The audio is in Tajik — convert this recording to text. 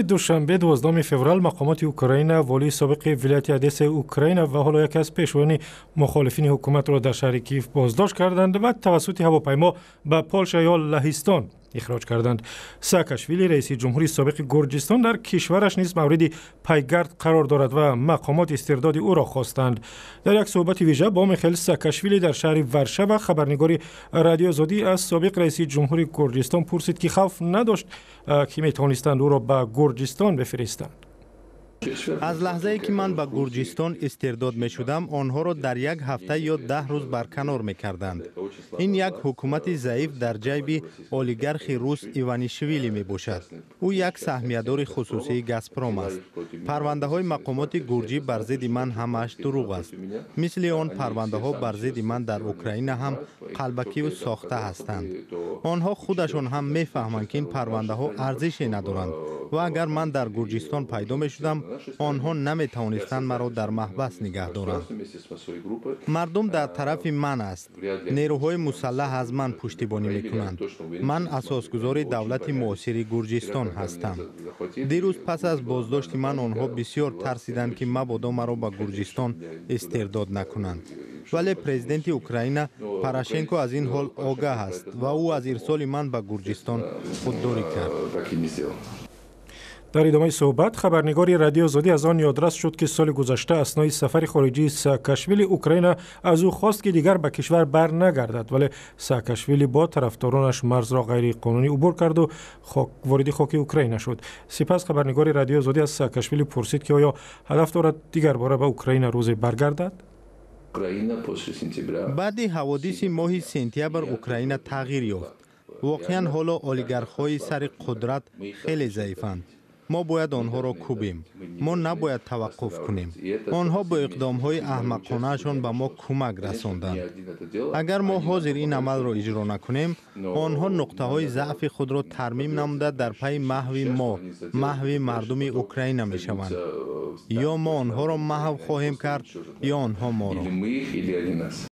Рӯзи душанбе, 12 феврал, мақомоти Украина волии собиқи вилояти Одессаи Украина ва ҳоло яке аз пешвоёни мухолифини ҳукуматро дар шаҳри Киев боздошт карданд ва тавассути ҳавопаймо ба Полша ё Лаҳистон ихроҷ карданд. Саакашвили, раиси ҷумҳури собиқи Гурҷистон, дар кишвараш низ мавриди пайгард қарор дорад ва мақомот истирдоди ӯро хостанд. Дар як суҳбати вижа бо Михаил Саакашвили дар шаҳри Варшава, хабарнигори Радиои Озодӣ аз собиқ раиси ҷумҳури Гурҷистон пурсид, ки хавф надошт, ки метавонистанд ӯро ба Гурҷистон бифиристанд. Аз лаҳзае ки ман ба Гурҷистон истирдод мешудам, онҳоро дар як ҳафта ё 10 рӯз барканор мекарданд. Ин як ҳукумати заиф дар ҷайби олигархи рус Иванишвили мебошад. Ӯ як саҳмиядори хусусии Газпром аст. Парвандаҳои мақомоти гурҷӣ бар зидди ман ҳамааш дурӯғ аст. Мисли он парвандаҳо бар зидди ман дар Украина ҳам қалбакиву сохта ҳастанд. Онҳо худашон ҳам мефаҳманд, ки ин парвандаҳо арзише надоранд ва агар ман дар Гурҷистон пайдо мешудам, онҳо наметавонистанд маро дар маҳбас нигаҳ доранд. Мардум дар тарафи ман аст. Нерӯҳои мусаллаҳ аз ман пуштибонӣ мекунанд. Ман асосгузори давлати муосири Гурҷистон ҳастам. Дирӯз пас аз боздошти ман онҳо бисёр тарсиданд, ки мабодо маро ба Гурҷистон истирдод накунанд. Вале президенти Украина Порошенко аз ин ҳол огаҳ аст ва ӯ аз ирсоли ман ба Гурҷистон худдорӣ кард. Дар идомаи суҳбат хабарнигори Радиои Озодӣ аз он ёдрас шуд, ки соли гузашта аснои сафари хориҷии Саакашвили Украина аз ӯ хост, ки дигар ба кишвар бар нагардад, вале Саакашвили бо тарафдоронаш марзро ғайриқонунӣ убур карду вориди хоки Украина шуд. Сипас хабарнигори Радиои Озодӣ аз Саакашвили пурсид, ки оё ҳадаф дорад дигар бора ба Украина рӯзе баргардад. Баъди ҳаводиси моҳи сентябр Украина тағйир ёфт. Воқеан, ҳоло олигархҳои сари қудрат хеле заифанд. Мо бояд онҳоро кӯбем. Мо набояд таваққуф кунем. Онҳо бо иқдомҳои аҳмақонаашон ба мо кӯмак расонданд. Агар мо ҳозир ин амалро иҷро накунем, онҳо нуқтаҳои заъфи худро тармим намуда, дар пайи маҳви мо, маҳви мардуми Украина мешаванд. Ё мо онҳоро маҳв хоҳем кард, ё онҳо моро.